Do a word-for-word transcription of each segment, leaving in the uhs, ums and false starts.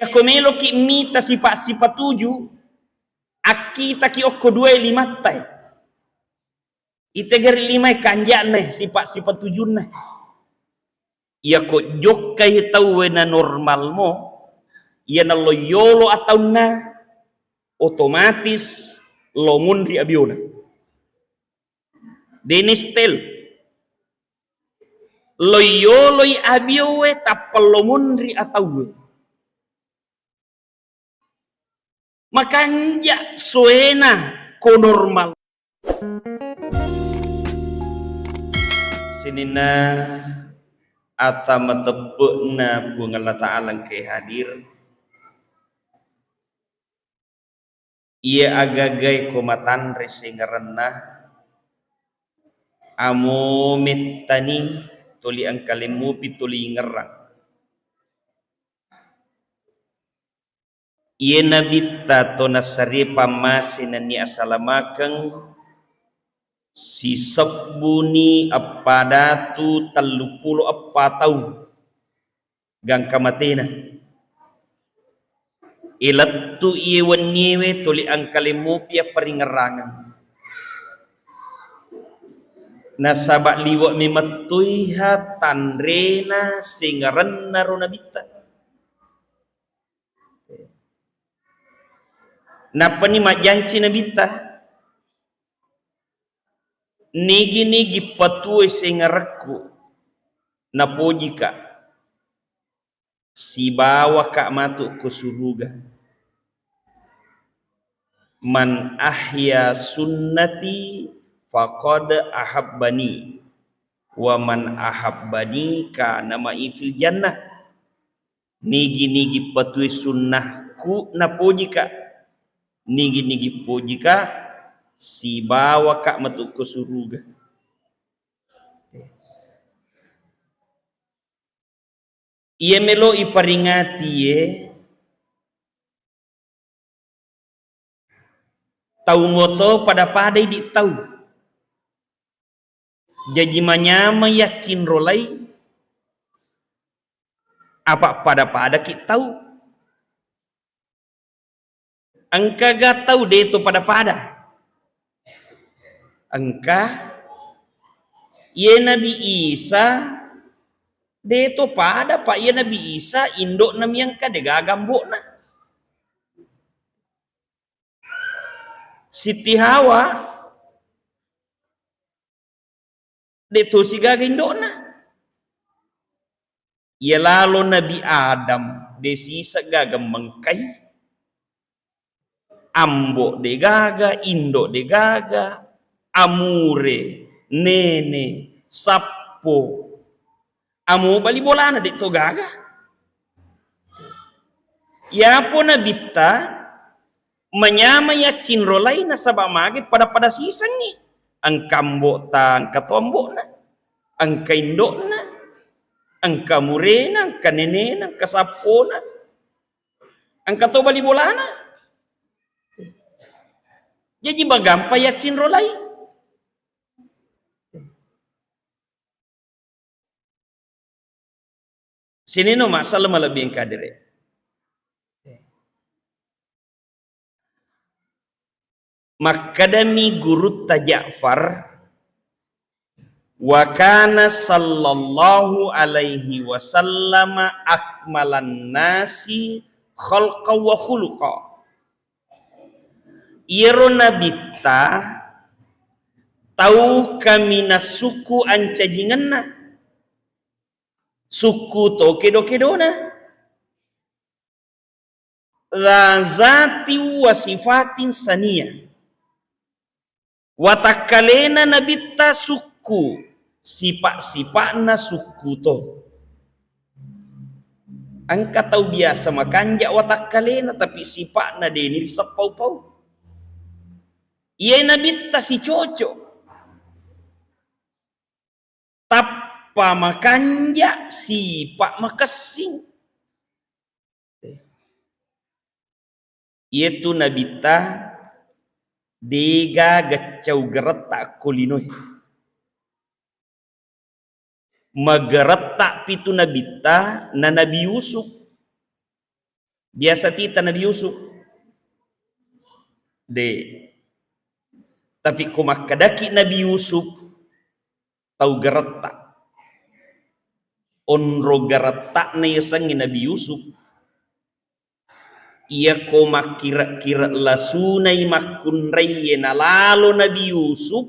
Iyako meloki mita sipa-sipa tuju, akkitaki okko duae limattae. Itegeri limae kanja'na, sipa-sipa tujunna. Iyako jokkai tauwe na normalmo, iyana lo yolo ataunna, otomatis lo munri abiona. Denis Tel. Lo yoloi abiowe tappa lo munri atauwe. Makanja soena ko normal. Sininna ata mateppe'na Puang Allah Ta'ala engkae hadir. Iya agagae ko matanre sengerenna, amo mettani toli engka lemmupi toli ngerrang. Iye nabitta to nasarie pammase nennia asalamakeng, sisebbuni eppa datu telluppulo eppa taung gangka matena. Ilettu iye wenniewe tuli engka lemmupi apparingerrangeng. Nasaba liwe memettuiha tanrena sengerennaro nabitta. Nappani majjanci nabitta, nigi-nigi patue sengerekku napojika, sibawaka matu ko suruga. Man ahya sunnati faqad ahabbani, wa man ahabbani kana ma'i fil jannah. Nigi-nigi patue sunnahku napojika, nigi-nigi pojika, sibawaka matu ko suruga. Iya melo iparingati ye, tau moto pada-pada idi tau. Jaji manyameng yaccinrolai, apa pada-padaki tau. Engkaga tau deto pada-pada? Engka. Iye Nabi Isa deto pada, Pak. Iye Nabi Isa indo'na mi engka, degaga ambo'na. Siti Hawa de tosi gaga indo'na. Iya lalo Nabi Adam de siseng gaga mengkai. Ambo de gaga, indo de gaga, amure, nene, sappo. Amo bali bolana de to gaga. Yapo nabitta manyameng yaccinrolai nasaba magi pada-pada sisengngi. Engka ambo'ta, engka to ambo'na, engka indo'na, engka murena, engka nenena, engka sappona, engka to bali bolana. Jaji magampa yaccinrolai. Sininna masalah malebbi engka dire. Makkedami gurutta Ja'far, "Wa kana sallallahu alaihi wasallam akmalan nasi khalqan wa khuluqa." Iyaro nabitta tau kaminang sukku ancajingenna, sukku to kedo-kedona. Dza zatin wa sifatin saniyah. Watakkalena nabitta sukku, sipa-sipa'na sukku to. Engka tau biasa makanja watakkalena, tapi sipa'na deni riseppau-pau. Iye nabitta sicoco. Tappa makanja, sipa makessing. Iyetu nabitta dega gaccau geretta ko linoe. Mageretta pitu nabitta na Nabi Yusuf. Biasa tita Nabi Yusuf? De. Tapi ko makkedaki Nabi Yusuf tau garetta, onro garettana yasengnge Nabi Yusuf, iyako makkire-kire lasunai makkunraiye nalalo Nabi Yusuf,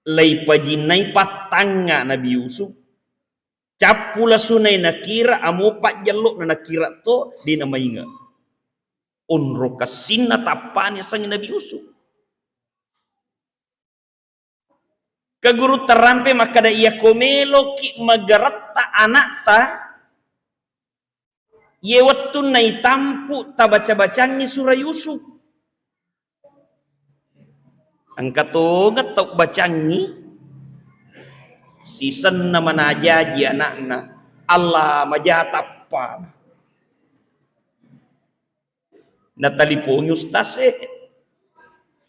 leipajinnai pattangnga Nabi Yusuf, cappu lasunai nakira, amo pajjello'na nakira to, de namainge. Onro kessinna tappani yasengnge Nabi Yusuf. Ke gurutta rampe makkeda, iyako meloki magaretta anakta, iye wettunna itampu tabaca-bacangngi sura Yusuf. Engka tongeng tau bacangngi, sisenna manajaji anakna, Allah maja tappana. Natalipongi ustaz e.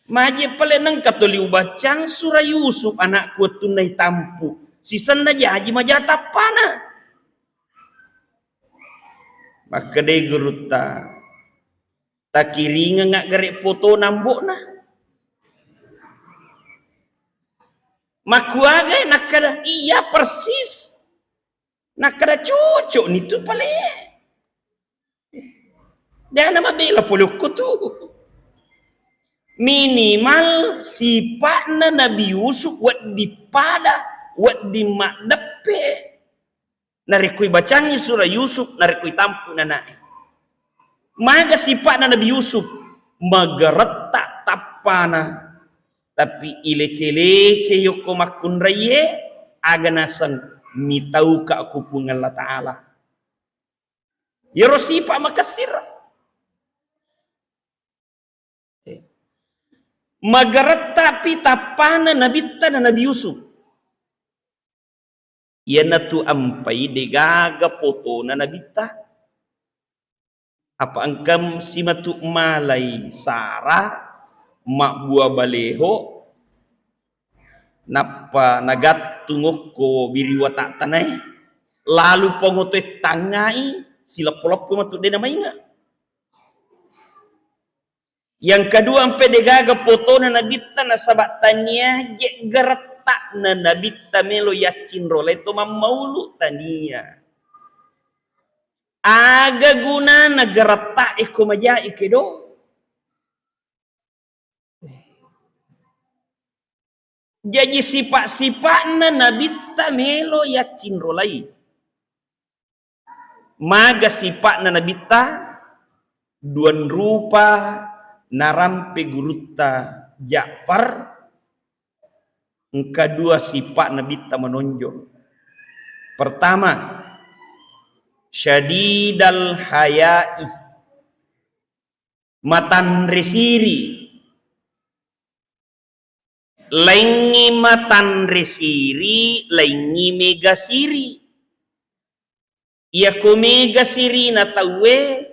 Maje pale nengka toli ubacang sura Yusuf anakku wettunna itampu. Sisenna jaji maja tappana. Makkedai gurutta, takiringengngak gare' fotona ambo'na. Makkuagai? Nakkeda, iya persis. Nakkeda, cocok ni tu pale. De' namabela pole okko tu. Minimal sipa'na Nabi Yusuf wedding pada, wedding maddeppe. Narekko ibacangngi sura Yusuf, narekko itampu nanae. Maga sipa'na Nabi Yusuf? Magaretta tappana. Tapi ilece-lece yokko makkunraiye, aga naseng mitauka ku Puang Allah Ta'ala. Yero sipa makessir. Magaretta pi tappana nabitta na Nabi Yusuf. Iyanatu ampai degaga fotona nabitta. Apa engka simatu malai Sara mabbua baleho, nappa nagattung okko biriwa tattanae, lalu pongotoe tangngai, sileppo-leppo matu de namainga. Yang kedua, ampe degaga fotona nabitta, nasaba tania je garetta'na nabitta melo yaccinrolai to mammaulu, tania. Aga gunana garetta'e ko majai kedo? Jaji sipa-sipa'na nabitta melo yaccinrolai. Maga sipa'na nabitta? Duan rupa narampe gurutta Ja'far, engka dua sipa nabitta manonjol. Pertama, syadidal haya'i, matanre siri. Laingngi matanre siri, laingngi mega siri. Iyako mega sirina tauwe,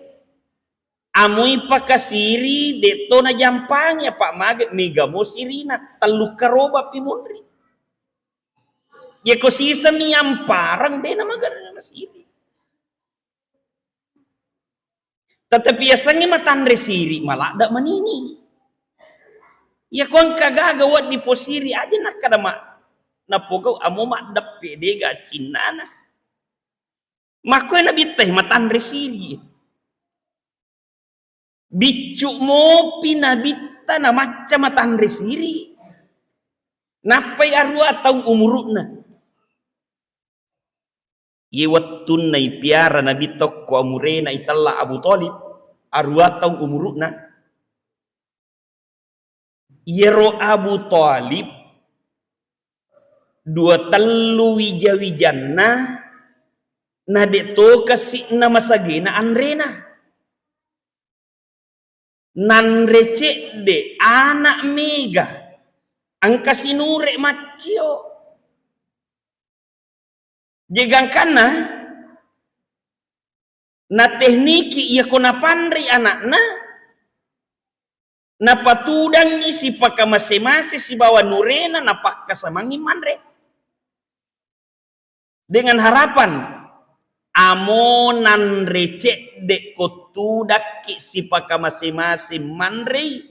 amui pakasiri, de'to najampangi, apa mage mega mo sirina, tellu karoba pi munri. Iyako siseng ni ampareng, de namagana siri. Tetapi yasengnge matanre siri, maladda manini. Iyako engka gaga wedding posiri, aja nakkada ma-, napogau, amo maddeppe, dega cinnana. Makkoe nabitta matanre siri. Biccu mopi nabitta namacca matanre siri. Nappai arua taung umuru'na. Iye wettunna ipiara nabitta okko amurena itella Abu Thalib, arua taung umuru'na. Iyaro Abu Thalib dua tellu wija-wijanna, na de to kasi'na masagena anrena. Nanre cedde, ana mega, engka sinure maccio. Jegangkanna, natehniki iyako napanrei ana'na, napatudangngi sipakamase-mase sibawa nurena, napakkasamangngi manre. Dengan harapan Amo nanre cedde ko tudakki sipakamase-mase manrei,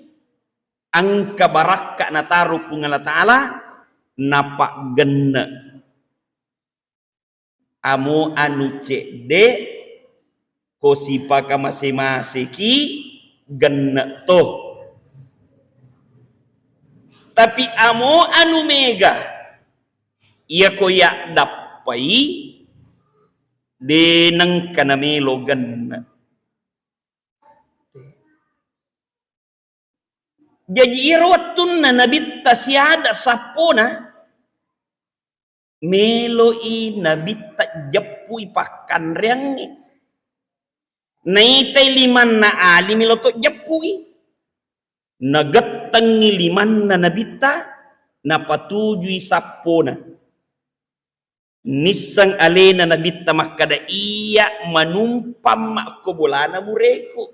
engka barakka nataro Puang Allah Ta'ala, napaggenne. Amo anu cedde ko sipakamase-maseki, genne to. Tapi amo anu mega, iyako yaddappai, de nengka namelo genne. Jaji, iyaro wettunna Nabitta siada sappona, meloi Nabitta jeppui pakkanreangnge. Naitai limanna Ali melo to jeppui. Nagettengngi limanna Nabitta, napatujui sappona. Nisseng alena Nabitta makkada, "Iya manumpang makko bolana mureku.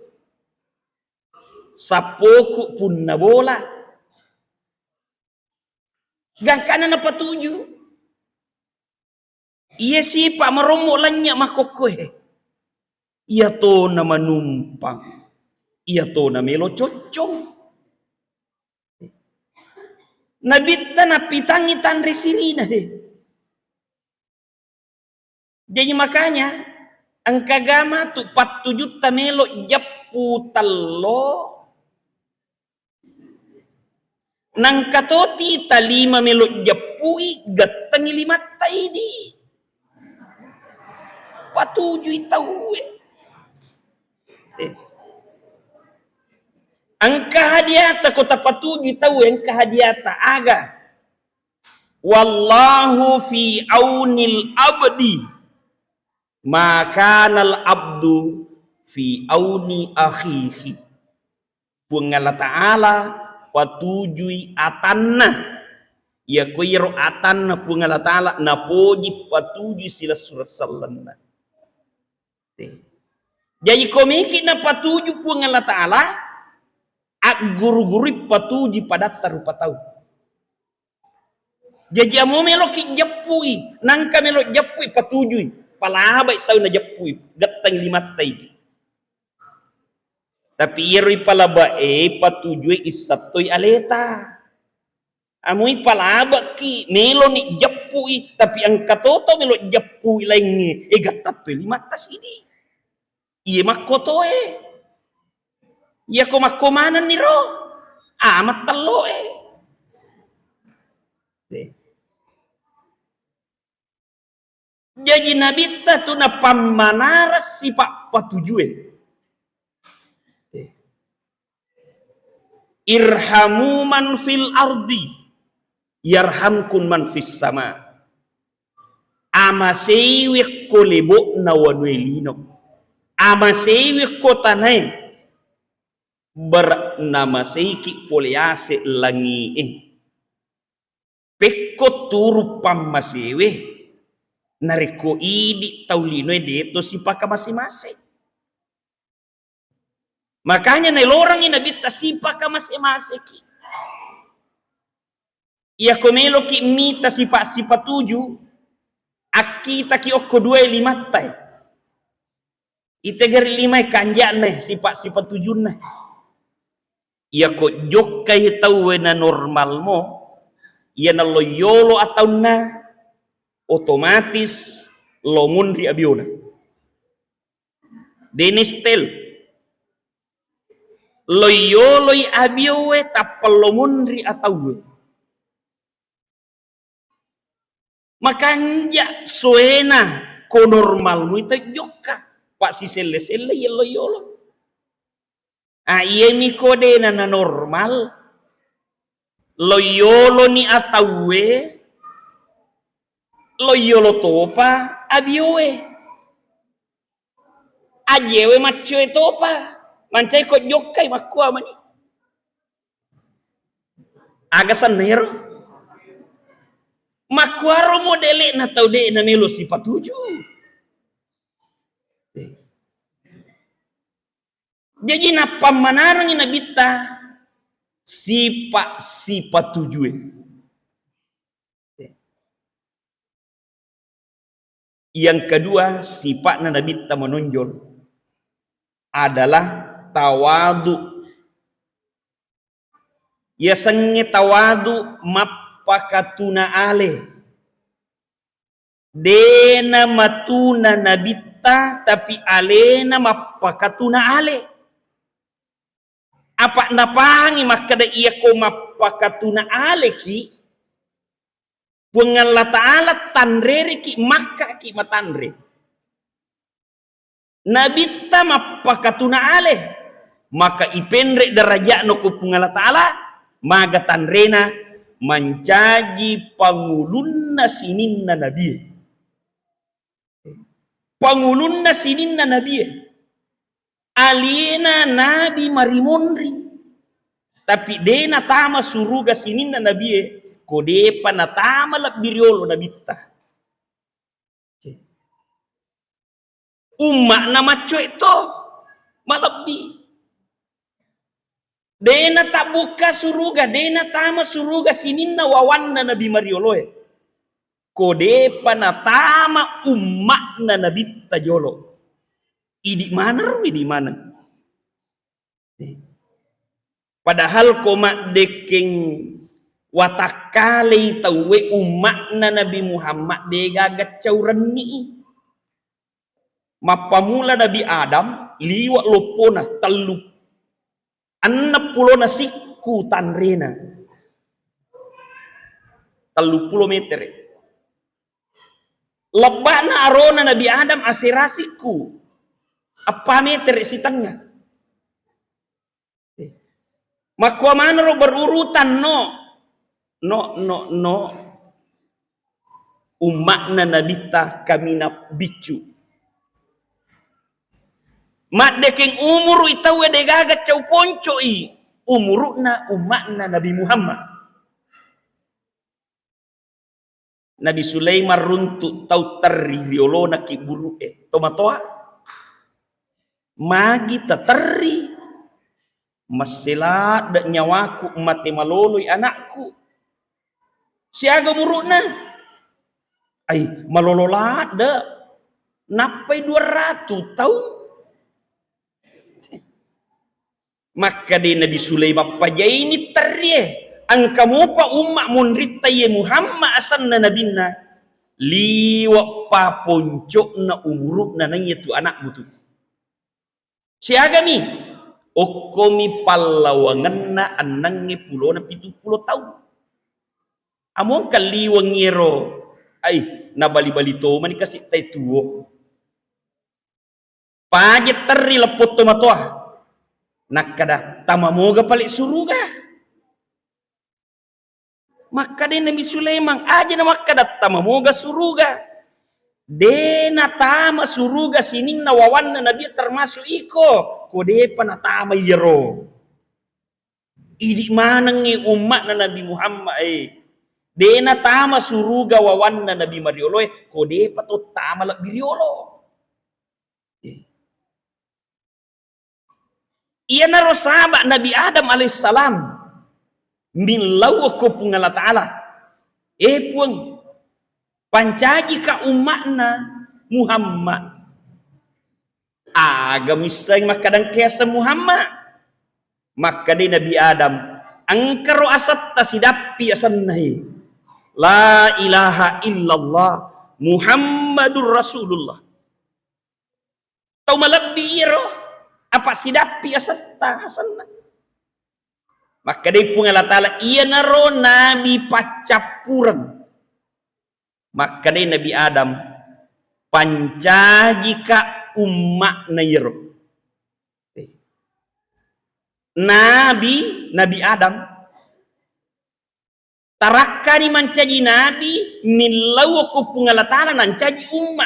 Sappoku punna bola." Gangkana napatuju. Iya sipa marommo lanya makkokkoe. Iyatona manumpang. Iyatona melo coccong. Nabitta napitangngi tanre sirina, he. Jadi makanya engka gama tu pattujutta melo jeppu tello, nangka toti talima melo jeppui, gettengi limatta idi. Patujui tauwe. Eh. Engka hadiata ko tapatujui tauwe, engka hadiata aga. Wallahu fi aunil abdi ma kanal abdu fi auni akhihi. Puang Allah Ta'ala patujui atanna. Iyako iyaro atanna Puang Allah Ta'ala napoji patujui silessureng sellenna. Jadi komeki napatuju Puang Allah Ta'ala, agguru-gurui patuju padatta rupa tau. Jaji amo meloki jeppui, nangka melo jeppui, patujui, palabai tau najeppui, getteng limatta idi. Tapi iyaro ipalabae patujui issattoi aleta. Amui palabaki, meloni jeppui, tapi engka toto melo jeppui laingnge, e gattattoi limatta sidi. Iye makkotoe. Iyako makko manenni ro, amattelloe. Te. Jaji Nabitta tu napammanareng sipa patujue. Te. Irhamu man fil ardi, yarhamkum man fis sama. Amaseiwi ko lebo'na wanue lino. Amaseiwi ko tanae. Ber-, namaseiki pole ase langie. Pekko turu pammasewe, narekko idi tau linoe deto sipaka mase-mase. Makanya nailorangngi Nabitta sipaka mase-maseki. Iyako meloki mita sipa-, sipatuju, akkitaki okko duae limattae. Itegeri limae kanja'na, sipa-, sipatujunna. Iyako jokkai tauwe na normalmo, iyana loyolo ataunna, otomatis lo munri abiona. Denistel. Loyoloi abiowe tappa lo munri atauwe. Makanja soena ko normalmu ita jokka. Pak siselle-selle yello yolo. Ah, iyemi kodena na normal. Loyoloni atauwe. Loyolo topa abiowe. Ajewe maccoe topa, mancai ko jokkai makkua mani. Aga sennero? Makkuaro modele'na tau de' namelo sipatuju. Jaji nappammanareng Nabitta sipa-, sipatujue. Yang kedua, sipa'na Nabitta menonjol adalah tawadu. Yasengnge tawadu, mappakatuna ale. Dena matuna Nabitta, tapi alena mappakatuna ale. Apa napahangi makkeda, iyako mappakatuna aleki, Puang Allah Ta'ala tanrereki, makkaki matanre. Nabitta mappakatuna ale, maka ipenre derajatna ko Puang Allah Ta'ala, maga tanrena, mancaji pangulunna sininna nabie. Pangulunna sininna nabie. Alena nabi marimunri. Tapi de natama suruga sininna nabie, ko depa natama lebbi riolo nabitta. Umma'na maccoe to, malebbi. De natabbukka suruga, de natama suruga sininna wawanna nabi marioloe. Ko depa natama umma'na nabitta jolo. Idi maneng ro, idi maneng. Padahal ko maddekkeng watakkalei tauwe umma'na Nabi Muhammad, de gaga caurenni. Mappamula Nabi Adam, liwa loppona tellu, enneng pulona sikku tanrena. Tellu pulo metere. Lebba'na arona Nabi Adam asera sikku, eppa metere sitengnga. Makkua maneng ro berurutan, no. No, no, no. Umma'na nabitta kaminang biccu. Maddekkeng umuru i tauwe de gaga cau poncoi umuru'na umma'na Nabi Muhammad. Nabi Sulaiman runtu tau terri riolona kibburu'e. Tomatoa, magi taterri? Masse ladde nyawaku, mate maloloi anakku. Siaga umuru'na? Ai, malolo ladde. Nappai dua ratu taung. Makkeda Nabi Sulaiman, pajaini terrie, engka mopa umma monritta iye Muhammad asenna nabinna, liwa pa ponco'na umuru'na naiya tu anakmu tu. Siagami? Okkomi pallawangenna ennengnge pulona pitu pulo taung. Amo engka liweng iyero, ai, nabali-bali tomani kasi tai tuwo. Paje terri leppo tomatoa. Nakkeda, tamamoga pale suruga. Makkeda Nabi Sulaiman, aja na makkeda tamamoga suruga. De natama suruga sininna wawanna nabi termasuk iko, ko depa natama iyero. Idi manengngi umma'na Nabi Muhammad, eh. De natama suruga wawanna Nabi marioloe, ko depa to tama lebbi riolo. Eh. Iyanaro saba Nabi Adam alaihissalam millau ko Puang Allah Ta'ala, eh Puang, pancajika umma'na Muhammad. Aga muisseng makkadang keaseng Muhammad? Makkeda Nabi Adam, engkaro asetta sidappi asenna he. La ilaha illallah Muhammadur Rasulullah. Tau malebbi iyaro, apa sidappi asetta asenna. Makkeda Puang Allah Ta'ala, iyanaro nabi paccappureng. Makkeda Nabi Adam, pancajika umma'na iyaro. Nabi, Nabi Adam, tarakkani mancaji nabi, millau ko Puang Allah Ta'ala nancaji umma.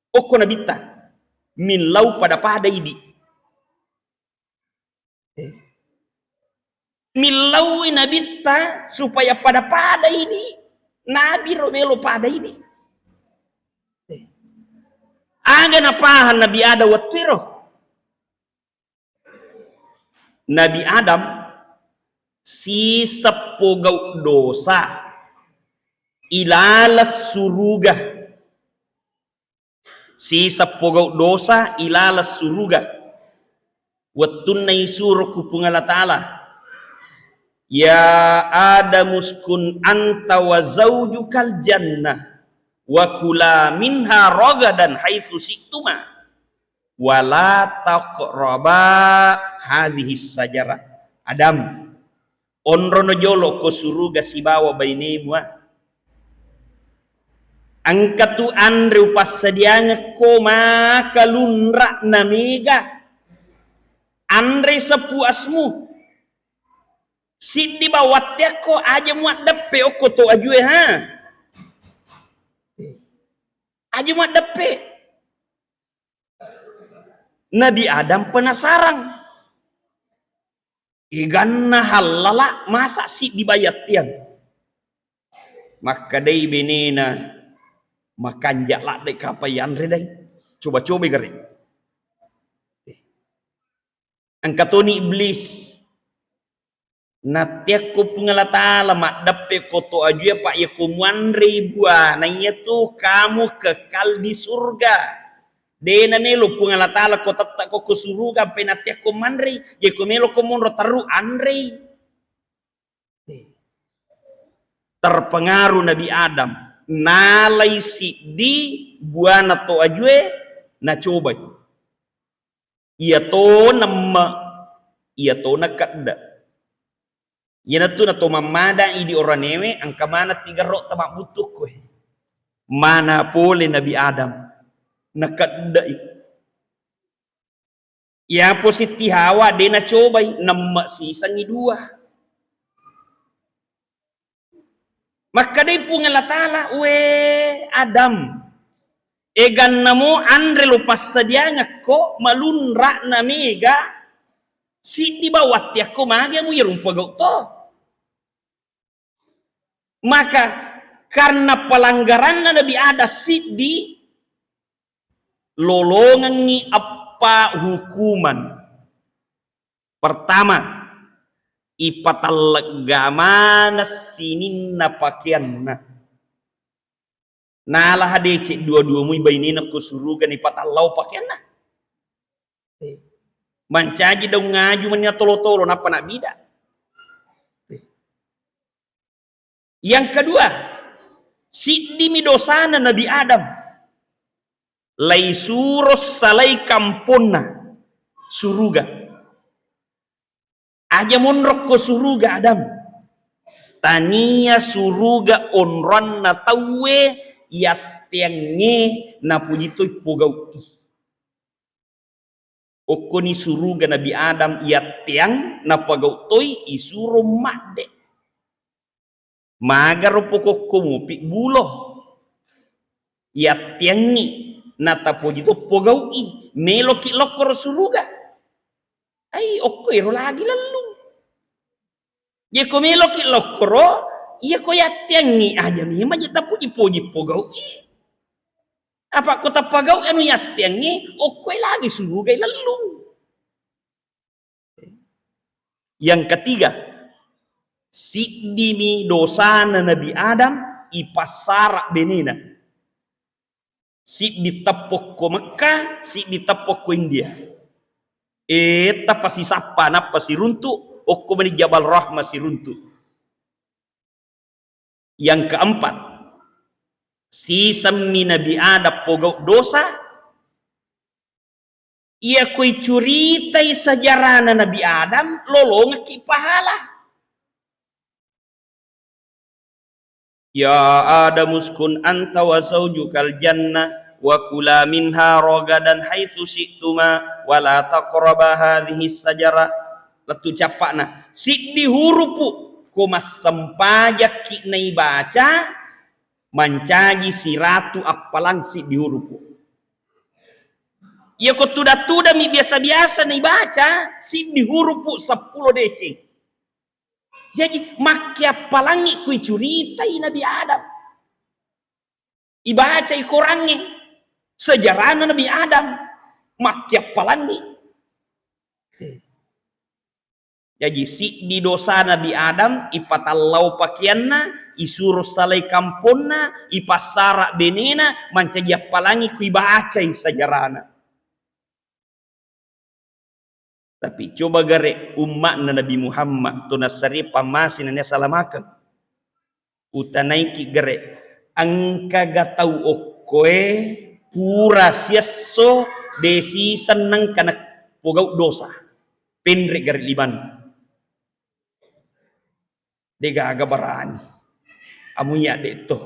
Okko nabitta, millau pada-pada idi. Eh. Millaui nabitta supaya pada-pada idi. Nabi ro melo pada idi. Eh. Aga napahang Nabi Adam wettuero? Nabi Adam siseppo gau dosa ilaleng suruga. Siseng pogau dosa ilaleng suruga. Wettunna isuro ku Puang Allah Ta'ala, "Ya Adam uskun anta wa zaujukal jannah wa kula minha ragadan haitsu syi'tuma wa la taqraba hadhihi syajarah." Adam, onrono jolo ko suruga sibawa bainemu, ah. Engka tu anre upassadiangekko maka lunra na mega. Anre sepuasmu. Siddi bawatteakko aja muaddeppe okko to ajue, ha. Aja muaddeppe. Nabi Adam penasaran. Eganna hallala masa siddi bayattiang. Makkedai benena, "Makanja ladde kapa yanre dai. Coba-coba gare." Engka toni iblis. Nattiakko Puang Allah Ta'ala maddeppe ko to ajue, Pak, yako muanrei buana iyatu kamu kekal di surga. De namelo Puang Allah Ta'ala ko tette ko, ko suruga, ampe nattiakko manrei, yako melo ko monro terru anrei. Terpengaruh Nabi Adam, nalai siddi buana to ajue, nacobai. Iyato nemme, iyato nakedde. Iyanatu nato mammada idi oranewe, engka maneng tigerro tamabbuttukko. Mana pole Nabi Adam, nakeddei. Iyapo Sitti Hawa de nacobai, nemme sisengngi dua. Makkedai Puang Allah Ta'ala, "We Adam, egannamo anre lo passadiangekko malunra na mega, siddi bawattiakko mage mu iyaro mpogau to." Maka karena pelanggaranna Nabi Adam siddi, lolongengngi eppa hukuman. Pertama, ipatellegga maneng sininna pakeanna. Nala hadeceng dua-dua mui bainena ko suruga ni patallau pakeanna. Mancaji daung ngaju mani natolo-tolo nappa nabbida. Yang kedua, siddimi dosana Nabi Adam. Laisuro salai kamponna suruga. Aja monrokko suruga Adam. Tania suruga onroanna tauwe yatteangnge napuji toi pogau'i. Okkoni suruga Nabi Adam yatteang napagau toi isuro madde. Magaro pokokko mupi bulo. Yatteangngi natapoji to pogau'i, meloki lokkoro suruga. Ai okko ero lagi lellung. Jeko meloki lokkoro, iyako yatteangngi aja memang je tapoji-poji pogau'i. Apa ko tapagau anu yatteangngi, okkoi lagi surugai lellung. Yang ketiga, siddimi dosana Nabi Adam, ipassara benena. Siddi teppokko Mekka, siddi teppokko India. E, tapasi sappa, nappa siruntu, okko mani Jabal Rahmah siruntu. Yang keempat, sisemmi Nabi Adam pogau dosa, iya koi curitai sejarahna Nabi Adam, lolongekki pahala. Ya Adam uskun anta wa zaujukal jannah wa kula minha ragadan haitsu syi'tuma wa la taqraba hadhihi syajarah. Lettu cappa'na. Siddi hurupu ko massempajakki naibaca, mancaji siratu appalang siddi hurupu. Iya ko tuda-tudami biasa-biasa naibaca, siddi hurupu seppulo deceng. Jaji, makkeappalangngi kui curitai Nabi Adam. Ibacai korangnge, sejarahna Nabi Adam, makkeappalangngi. Jaji, siddi dosa Nabi Adam, ipatallau pakeanna, isuro salai kamponna, ipassara benena, mancaji appalangi ku ibacai sajarana. Tapi coba gare umma'na Nabi Muhammad, to nassari pammase nennia salamakeng. Utanaiki gare, engkaga tau okkoe pura siesso de siseng nengka napogau dosa. Penre gare limanna. Degaga barani. Amuya de to.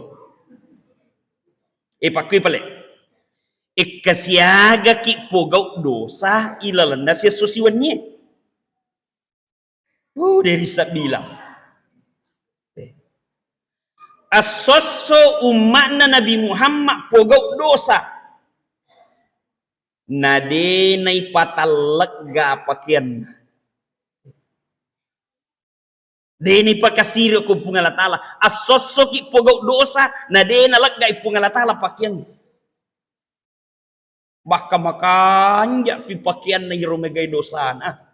E pakkui pale. Ekka siagaki pogau dosa ilalenna siesso siwennie. Uh, dari sabbilang. Assosso umma'na Nabi Muhammad pogau dosa. Na de naipatallegga pakeanna. De naipakasiri ko Puang Allah Ta'ala. Assossoki pogau dosa, na de naleggai Puang Allah Ta'ala pakeang. Bahkan makanjapi pakeanna iro megai dosana.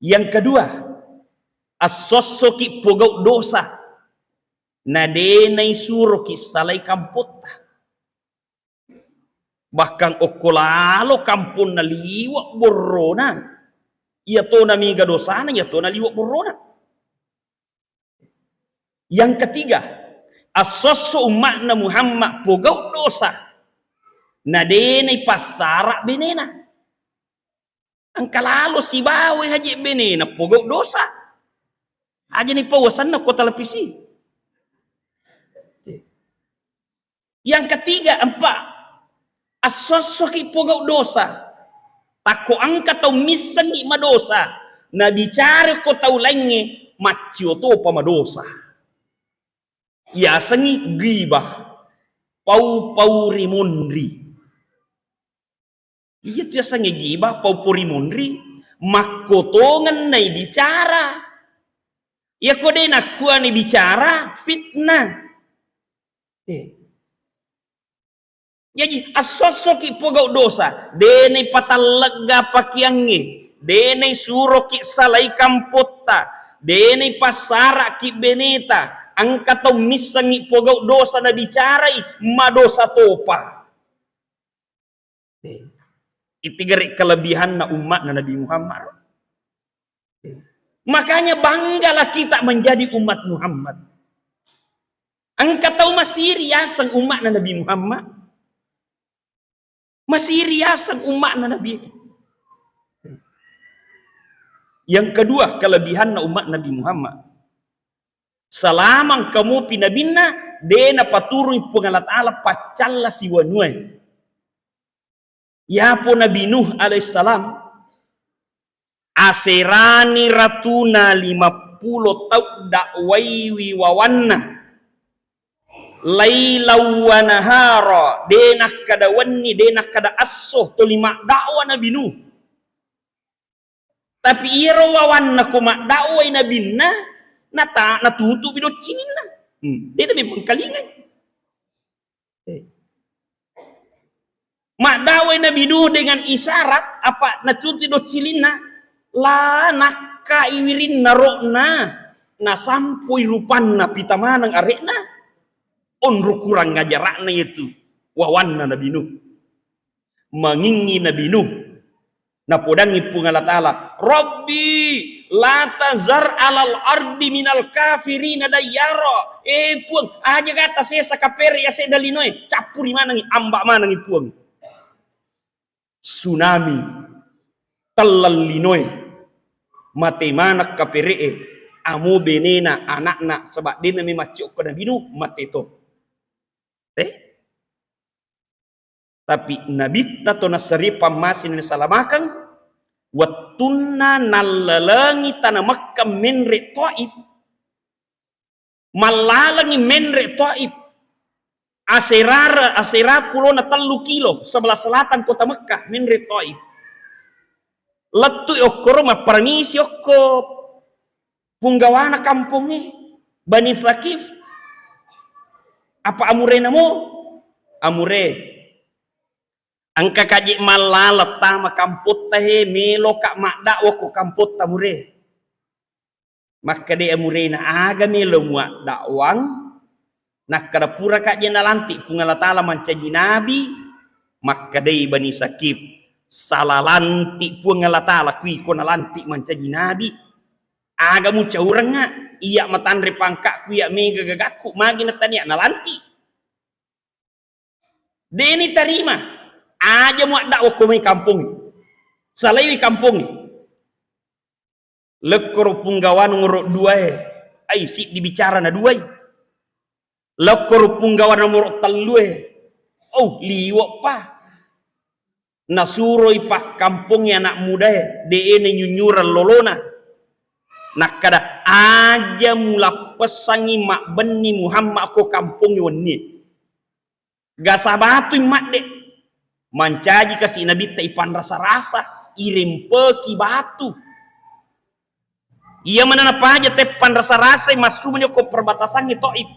Yang kedua, assossoki pogau dosa, na de naisuroki salai kampotta. Bahkan okko lalo kamponna liwa borrona, iya tona mega dosana, iya tona liwa borrona. Yang ketiga, assosso umma'na Muhammad pogau dosa, na de naipassara benena. Engka lalo sibawa haji benena pogau dosa. Aja ni pawasanna ko televisi. Yang ketiga, empat, assossoki pogau dosa. Takko engka tau missengi madosa, nabicara ko tau laingnge, maccio topa madosa. Yasengi ghibah, pau-pau rimunri. Iya tu yasengnge ghibah, pau-pau rimunri, makkotongeng naibicara. Iya ko de nakkuani bicara, fitnah. Eh. Jaji, assossoki pogau dosa, de naipatallegga pakeangnge, de naisuroki salai kampotta, de naipassaraki beneta, engka tau missengi pogau dosa nabicarai, madosa topa. Eh, itu gare kelebihanna umma'na Nabi Muhammad. Eh, makanya banggalah kita menjadi umat Muhammad. Engka tau masiri yaseng umma'na Nabi Muhammad. Masiri yaseng umma'na Nabi. Yang kedua, kelebihanna umat Nabi Muhammad. Salamang kamupi nabinna, de napaturui Puang Allah Ta'ala paccalla siwanuae. Yapo Nabi Nuh alaihissalam, aserani ratuna limappulo tau dakwaiwi wawanna. Lailau wa nahara, de nakkada wenni, de nakkada esso, toli maddakwa Nabi Nuh. Tapi iyaro wawanna ko maddakwai nabinna, nata-, natutupi doccininna. Hmm, de na memengkalingai. Eh. Maddakwai Nabi Nuh dengan isyarat, apa natutupi doccininna, la nakkai wirinna ro'na, nasampoi rupanna pita maneng are'na. Onro kurang ajara'na itu wawanna Nabi Nuh. Mangingngi Nabi Nuh. Napodangngi Puang Allah Ta'ala, "Rabbi, la tazar alal ardi minal kafirina dayyara." Eh, Puang, aja gata sesa kapere ya sedda linoe, cappuri manengi, amba manengi Puang. Tsunami, telleng linoe, mate maneng kapere'e, amo benena, anakna, saba' dena memacciokko Nabi Nuh, mate to. Eh? Tapi Nabitta to nassari pammasini nasalamakeng, wettunna nallalengi tana Mekkah menre Taif, mallalengi menre Taif, asera, asera pulona tellu kilo sebelah selatan kota Mekkah, menre Taif. Lettui okkoro mapparamisi okko punggawana kampongnge, Bani Thaqif. Apa amurena mo? Amure. Engka kaje mallaleng tama kampotta he, meloka maddakwa ko kampotta mure. Makkeda amurena, aga melo muaddakwang? Nakkeda pura kaje nalantik Puang Allah Taala mancaji nabi. Makkedai Bani Saqif, sala lantik Puang Allah Taala kui ko nalantik mancaji nabi. Aga mucaurengnga, iya matanre pangkakku, iya mega gagakku, magi natania nalantik. Deni tarima. Aja muaddakwa ko mai kampongnge. Salaiwi kampongnge. Lekkoro punggawa nomoro dua e. Ai, siddi bicara na duai. Lekkoro punggawa nomoro tellu e. Oh, liwek pa. Nasuroi pakkampongnge anak muda e, de e nanyunyureng lolona. Nakkeda, aja mulappessangngi mabbenni Muhammad ko kampongnge wennie. Gasa batui madde. Mancaji kasi Nabitta ipanrasa-rasa, irempeki batu. Iya mana napaja teppanrasa-rasai massumani ko perbatasangnge Taif.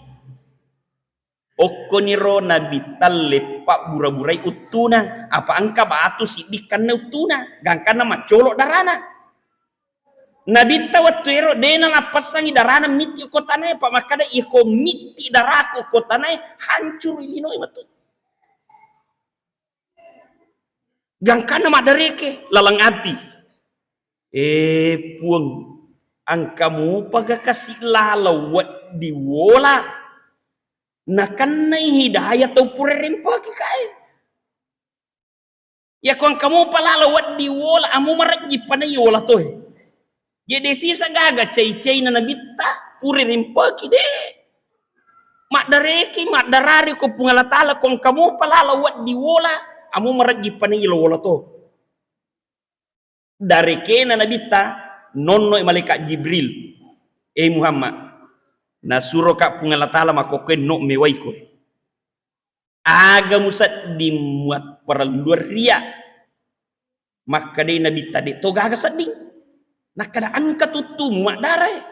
Okkoniro Nabitta leppa bura-burai uttuna, apa engka batu siddi kanna uttuna, gangkanna maccolo darana. Nabitta wettu ero de nalappessangi darana mitti ko tanae, apa makkeda, iko mitti daraku ko tanae, hancurui linoe matu. Gangkanna maddareke laleng ati. Eh, Puang, engka mupa ga kasi laleng wedding wola? Nakennai hidayah tau pura rempeki kae. Yako engka mupa laleng wedding wola, amu marejji panai wola toe. Jadi sisa gaga cai-caina Nabitta, pura rempeki de. Maddareki, maddarari ko Puang Allah Taala, ko engka mupa laleng wedding wola, amu marejji panai lo wola to. Darekena Nabitta, nonnoi malaikat Jibril. Eh Muhammad, nasuroka Puang Allah Taala makkokkoe no mewaiko. Aga musedding muat parelluang ria? Makkedai Nabitta, de to gaga sedding. Nakkeda, engka tuttumu maddarae.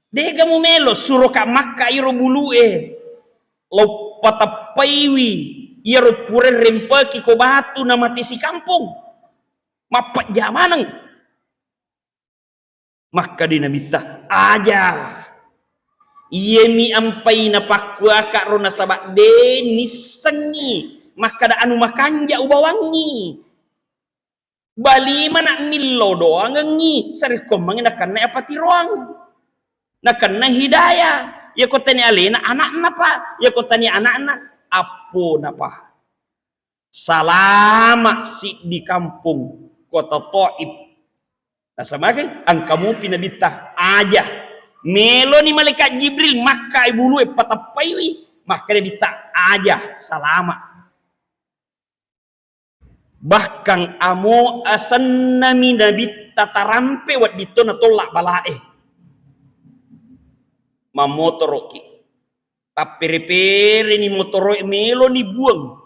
Dega mumelo suroka makka iro bulue. Lo pateppaiwi iyaro pura rempeki ko batu na mate sikampong. Mappejja maneng. Makkeda Nabitta, aja. Iyemi ampai napakkuaka ro nasaba de nissengngi makkeda anu makanja ubawangngi. Balimana millau doangengngi, sarekkoammengngi nakenna apatiroang. Nakenna hidayah. Yako tania alena anakna pa, yako tania anakna appona pa. Salama siddi kampong kota Taif. Nasamagai engka mupi Nabitta aja. Meloni malaikat Jibril makkai bulue pateppaiwi, makkeda Nabitta aja salama. Bahkan amo asennami Nabitta tarampe wedding to natolla balae. Mammotoroki. Tappere-pereni motoroe meloni buang.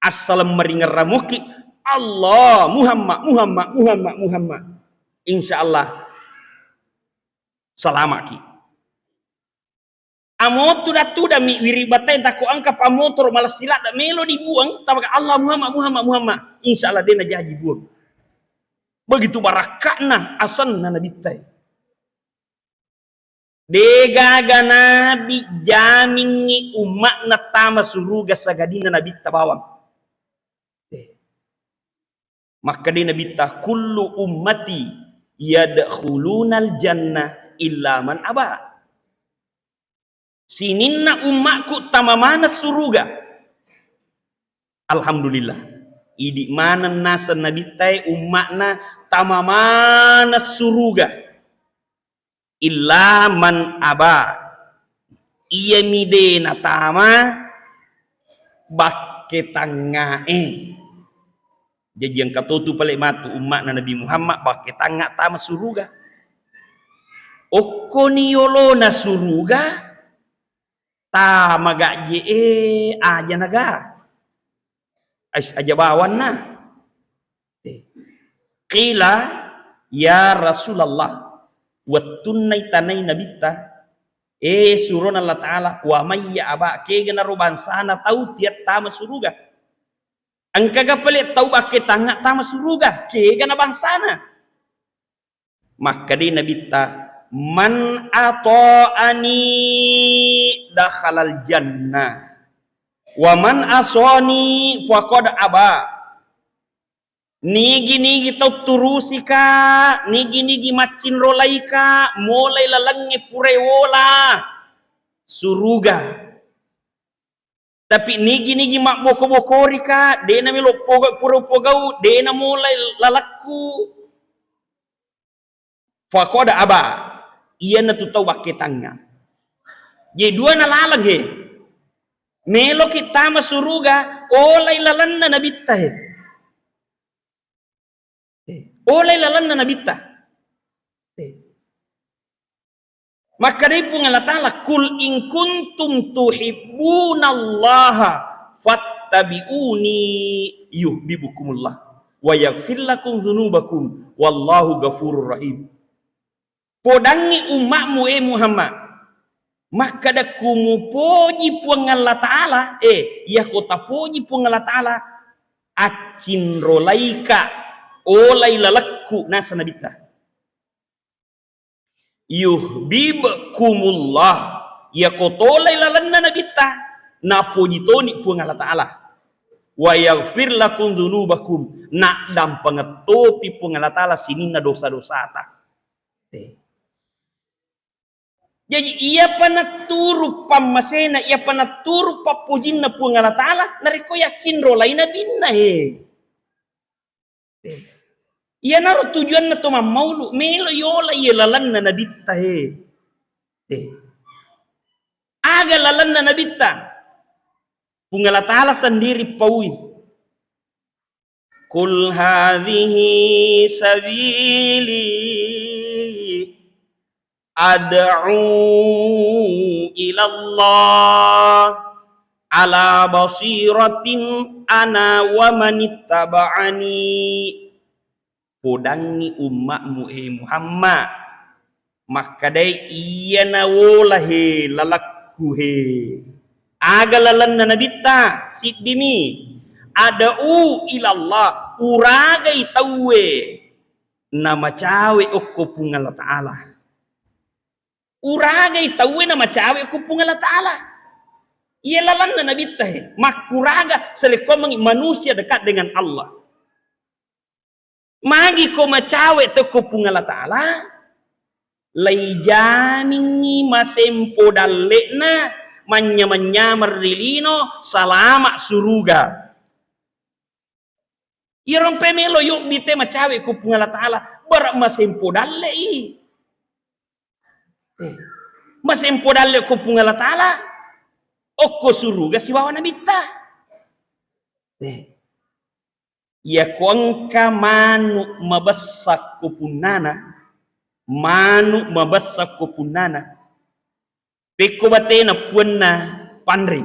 Assaleng maringerramuki, Allah, Muhammad, Muhammad, Muhammad, Muhammad. Insya Allah salamaki. Amo tuda-tudami wiri batai tako engka pamotoro malassi ladda melo dibuang, tabaka Allah Muhammad, Muhammad, Muhammad. Insya Allah de najaji buang. Begitu barakka'na asenna Nabitta e. Degaga nabi jamingngi umma'na tama suruga sagadinna Nabitta bawang. Makkedai Nabitta, "Kullu ummati yadkhulunal jannah illa man aba." Sininna ummakku tama maneng suruga. Alhamdulillah. Idi maneng naseng Nabitta e umma'na tama maneng suruga. Illa man aba, iyami de natama bakke tangngae. Jaji engka totu pale matu umma'na Nabi Muhammad bakke tangnga tama suruga. Okkoni yolona suruga, tama gajje e aja naga. Ais aja bawanna. Eh. Qila, "Ya Rasulullah, wettunna itanai Nabitta, eh, surona Allah Ta'ala, wa mayya aba, kega naro bangsana tau tiattama suruga?" Engkaga pale tau bakke tangnga tama suruga, kega na bangsana. Makkeda Nabitta, "Man ata'ani dakhalal jannah, wa man asani faqad aba." Nigi-nigi tau turusika, nigi-nigi maccinrolaika, molai lalengnge purai wola suruga. Tapi nigi-nigi mabboko-bokorika, de namelo poga-, pura upogau, de namolai lalekku. Faqad aba, iyanatu tau bakketangnga. Je dua na laleng he. Meloki tama suruga, olai lalenna nabitta he. Eh, olai lalenna nabitta. Eh. Makkedai Puang Allah Ta'ala, "Qul in kuntum tuhibbunallaha fattabi'uni yuhibbukumullah wa yaghfir lakum dzunubakum wallahu ghafurur rahim." Podangngi umma'mu, e Muhammad, makkeda, "Ku mupoji Puang Allah Ta'ala, eh, iyako tapoji Puang Allah Ta'ala, accinrolaika, olai lalekku," nasa nabitta. Yuhibbukumullah, iyako tolai lalenna nabitta, napoji toni Puang Allah Ta'ala. Wa yaghfir lakum dzunubakum, naddampengeng topi Puang Allah Ta'ala sininna dosa-dosata. Eh. Jaji, iyapa natturu pammasena, iyapa natturu pappojinna Puang Allah Ta'ala, narekko yaccinrolai nabinna, he. Eh. Iyanaro tujuanna to mammaulu, melo yola iye lalenna nabitta, he. Eh. Aga lalenna nabitta? Puang Allah Ta'ala sendiri paui. "Qul hadhihi sabili ad'u ilallah ala basiratin ana wa manittaba'ani." Podangngi umma'mu, e Muhammad, makkedai, "Iya nawola he lalakku he." Aga lalenna nabitta? Siddimi. "Ad'u ilallah," uragai tauwe namacawe okko Puang Allah Ta'ala. Uragai tauwe namacawe okko Puang Allah Ta'ala. Iya lalenna nabitta he, makkuraga sarekkoammengngi manusia dekat dengan Allah. Magi ko macawe tokko Puang Allah Ta'ala, laijamingngi masempo dalle'na, manynyameng-nyameng ri lino, salama suruga. Iyaro mpe melo yobbi te macawe ko Puang Allah Ta'ala, bara masempo dalle'i. Eh, masempo dalle ko Puang Allah Ta'ala, okko suruga sibawa nabitta. Eh, iyako engka manu mabessa ko punnana, manu mabessa ko punnana, pekko batena puanna panre.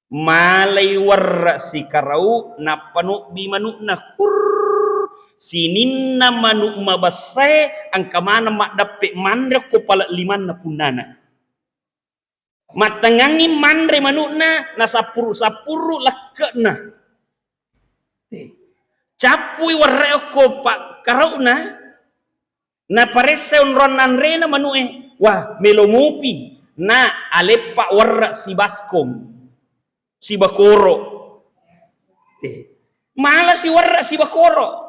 Malai werre sikarau, nappa nobbi manu'na, kurr, sininna manu mabessae engka maneng maddeppe manre ko pale limanna punnana. Mattengngangngi manre manu'na, nasappuru-sappuru lekke'na. Cappui werre okko pa-, karau'na, naparessai onrong nanrena manu'e. Wah, melo mupi. Na aleppa werre sibaskom, sibakoro. Eh, mala siwerre sibakoro.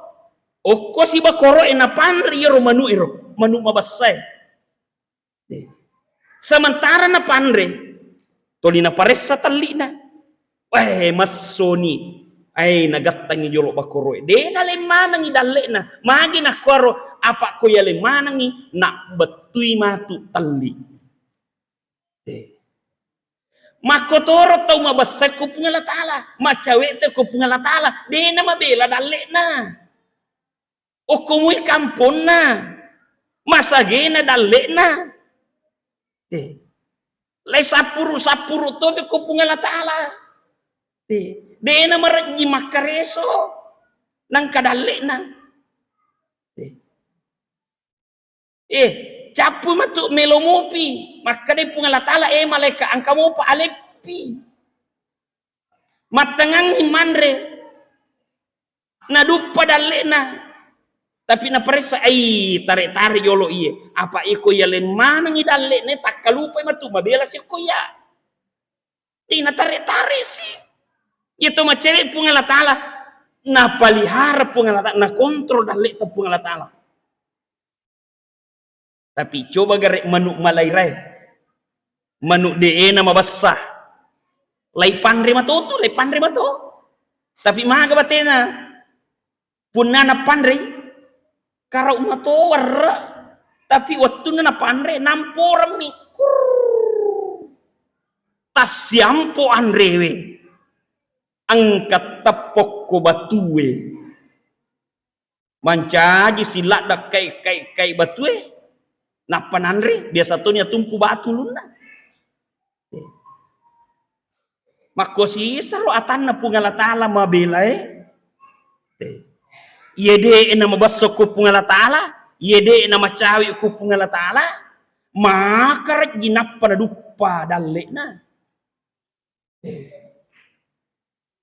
Okko sibakoroe napanre iyaro manu'e ro, manu mabessae. Eh. Sementara napanre, toli naparessa telli'na. Weh, messoni. Ai, nagattangi jolo bakoroe. De nalemmanengi dalle'na. Magi nakkuaro, apa ko yalemmanengi, nabbettui matu telli. Eh. Makkotoro tau mabessa ko Puang Allah Ta'ala, macawe te ko Puang Allah Ta'ala, de namabela dalle'na. Okko mui kamponna, masagena dalle'na. Eh. Lai sappuru-sappuru topi ko Puang Allah Ta'ala. Eh. De namarejji makkareso, nangka dalle'na. Eh. Eh, cappu matu melo mopi. Makkedai Puang Allah Ta'ala, eh, malaika, engka mopa aleppi. Mattengngangngi manre. Naduppa dalle'na. Tapi naparessa, ai, tare-tare jolo iye. Apa iko yaleng manengngi dalle'na, takkalupai matu mabela si ko iya. Tina tare-tare si. Iya to macewe Puang Allah Ta'ala. Napalihara Puang Allah Ta'ala, nakontrol dalle'ta Puang Allah Ta'ala. Tapi coba gare manu malairae, manu de'ena mabessa, lai panre matotu, lai panre mato. Tapi maga batena, punnana panrei, karau mato warre, tapi wettunna napanre, namporemmi, kurr, tassiampo anrewe, engka teppokko batue. Mancaji si ladde kai-, kai-, kai batue, nappa nanre, biasa toni atumpu batu ulunna. Makko sisaro atanna Puang Allah Ta'ala mabelae. Iye de'e na mabessa ko Puang Allah Ta'ala, iye de'e na macawe ko Puang Allah Ta'ala, maka rejji nappa naduppa dalle'na.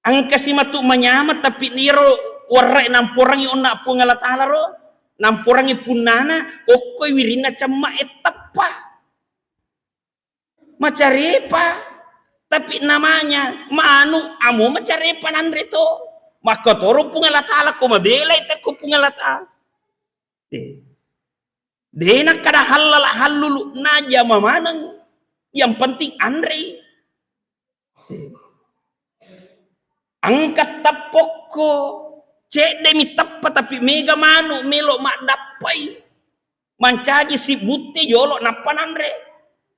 Engka si matu manyameng, tapi niro warrae namporangi onna Puang Allah Ta'ala ro, namporangi punnana, okkoi wirinna cemma e teppa. Macarepa, tapi namanya manu amo macarepa nanre to. Makkotoro Puang Allah Ta'ala ko mabelai te ko Puang Allah Ta'ala. Eh. De nakkada hallala hallulu najama maneng. Yang penting anrei. Engka teppokko, cedde mi teppa tapi mega manu melo maddappai. Mancaji si butte jolo nappa nanre.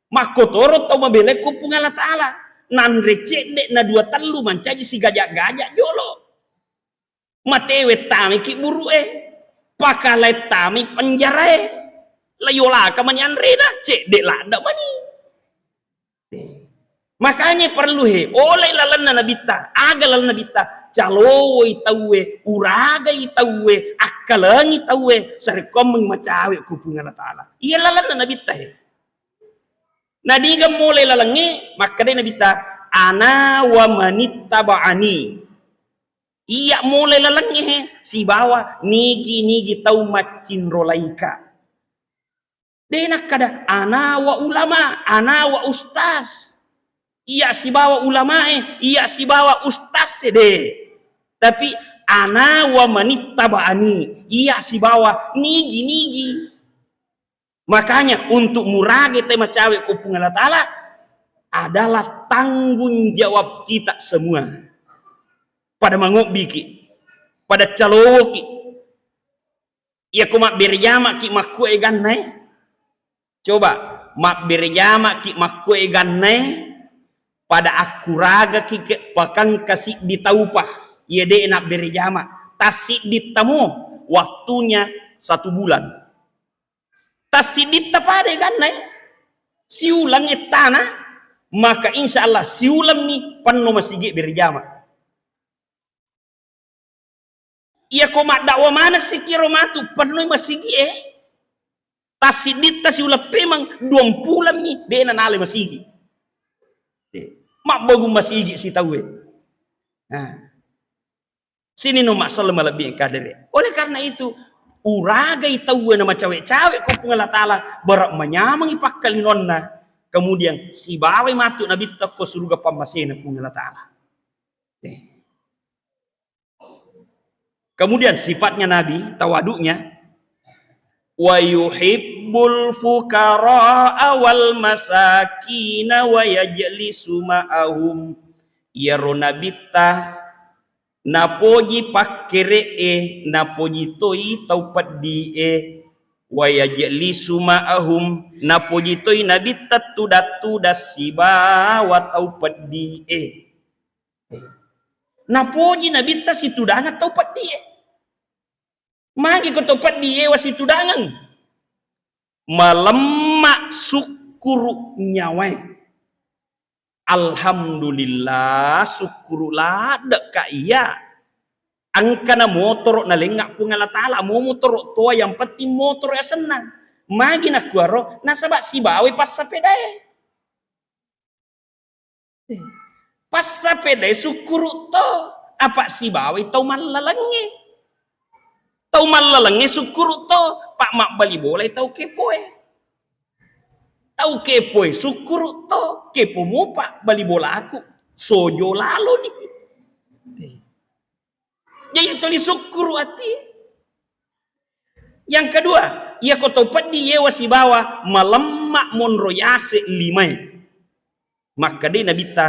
Makkotoro tau mabelai ko Puang Allah Ta'ala. Nanre cedde na dua tellu mancaji si gajak-gajak jolo. Matewe tamiki buru'e, pakalae tami penjarae, layolaka mani anrena, cedde ladde mani. Makanya perlu he, oleh lalenna nabitta, aga lalenna nabitta, calowoi tauwe, uragai tauwe, akkalengi tauwe, sarekkoammengngi macawe ko Puang Allah Ta'ala. Iya lalenna nabitta he. Nadiga mulai lalengnge, makkeda nabitta, ana wa manittaba'ani. Iya mulai lalengnge he, sibawa nigi-nigi tau maccinrolaika. De nakkada, ana wa ulama, ana wa ustaz. Iya sibawa ulamae, iya sibawa ustaz e, de. Tapi ana wa manittaba'ani, iya sibawa nigi-nigi. Makanya untuk murage te macawe ko Puang Allah Ta'ala adalah tanggung jawab kita semua. Pada mangobbiki, pada calowoki. Iya ko mabbere jamaki makkue gannae. Coba, mabbere jamaki makkue gannae, pada akkuragaki ke pakangka siddi taupa, iya de nabbere jama. Tassiddi tamo, waktunya satu bulan. Tassidditta pada ganna e, siuleng ettana, maka insya Allah siulemmi penno masigi berjama. Iya ko maddakwa maneng sikiro matu pennoi masigi e, tassidditta siuleng pemeng, duampulemmi de nanale masigi. Eh, mabbagung masigi sitau e. Nah. Sininna umma selleng malebbi engka dere. Oleh karena itu, uragai tauwe na macawe-cawe ko Puang Allah Ta'ala, bara manyamengi pakkalinonna, kemudian sibawai matu nabitta ko suruga pammasena Puang Allah Ta'ala. Eh. Kemudian sifatnya Nabi, tawaduknya, wa yuhibbul fuqara'a wal masakina wa yajlisu ma'ahum. Iyaro nabitta napoji pakkere'e, napoji toi tau peddi'e, wa yajlisu ma'ahum, napoji toi nabitta tudang-tudang sibawa tau peddi'e. Napoji nabitta situdangeng tau peddi'e. Magi ko to peddi ewa situdangeng? Malemma sukkuru nyawae. Alhamdulillah, sukkuru ladde ka iya. Engkana motoro nalengnga Puang Allah Ta'ala, mo motoro toa, yang penting motoro asenna. Magi nakuaro, nasaba sibawai passapedae. Eh, Passapedae sukkuru' to, apa' sibawai tau mallalengnge. Tau mallalengnge sukkuru' to, pa' mabbali bolai tau kepoe. Tau kepoe sukkuru' to, kepo mopa' bali bolaku, sojo laloni. Jadi tuli sukkuru' ati. Yang kedua, iyako tau peddi yewa sibawa malemma' monro yase' limae. Makkedai Nabitta,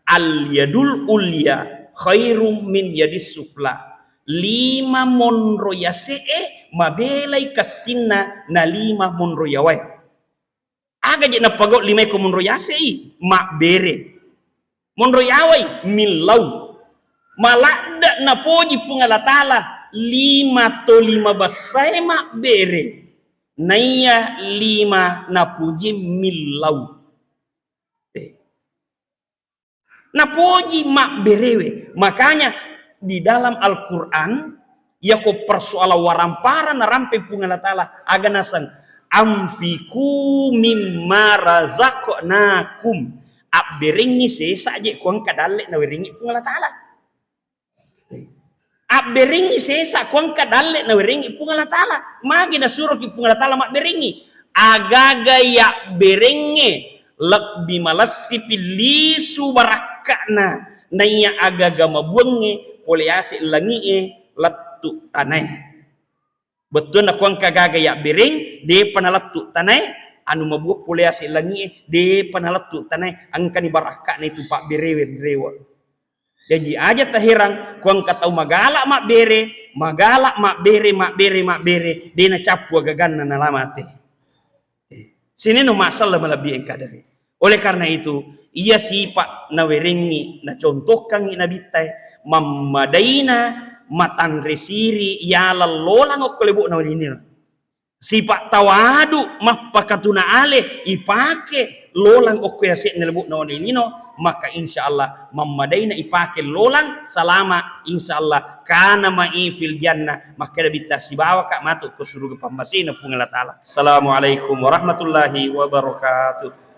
"Al yadul ulya khairum min yadis sufla." Lima monro yase'e mabelai kessinna na lima monro yawae. Aga je napagau' limae ko monro yase'i? Mabbere. Monro yawai? Millau. Maladde' napoji Puang Allah Ta'ala lima toli mabessae mabbere. Naiya lima napuji millau. Eh. Napoji mabberewe. Makanya di dalam Al-Quran, yako persoalan warampara narampe Puang Allah Ta'ala, aga naseng, "Anfiqu mimma razaqnakum." Abberengngi sesa je ko engka dalle nawerengngi Puang Allah Ta'ala. Abberengngi sesa ko engka dalle nawerengngi Puang Allah Ta'ala. Magi nasuroki Puang Allah Ta'ala mabberengngi? Agaga yabberengnge lebbi malessipi lisu barakka'na, naiya agaga mabuangnge pole yase' langi'e lettu' tanae. Bettuanna ko engka gaga yabbereng, depa nalettu' tanae, anu mabuang pole yase' langi'e, depa nalettu' tanae, engkani barakka'na itu pabberewe rewe. Jaji aja taherang ko engka tau magala' mabbere, magala' mabbere, mabbere, mabbere, de nacappu agaganna nalamate. Sininna masalah malebbi engka dere. Oleh karena itu, iya sipa' nawerengngi, nacontokkangngi Nabittae, mammadaina matanre siri' yaleng lolang okko lebo'na waliniro. Sipa' tawadu, mappakatuna ale ipake lolang okko yase'na lebo'na waliniro, maka insya Allah mammadaina ipake lolang salama, insya Allah kana ma'i fil jannah, makkeda Nabitta sibawaka matu ko suruga pammasena Puang Allah Ta'ala. Assalamualaikum warahmatullahi wabarakatuh.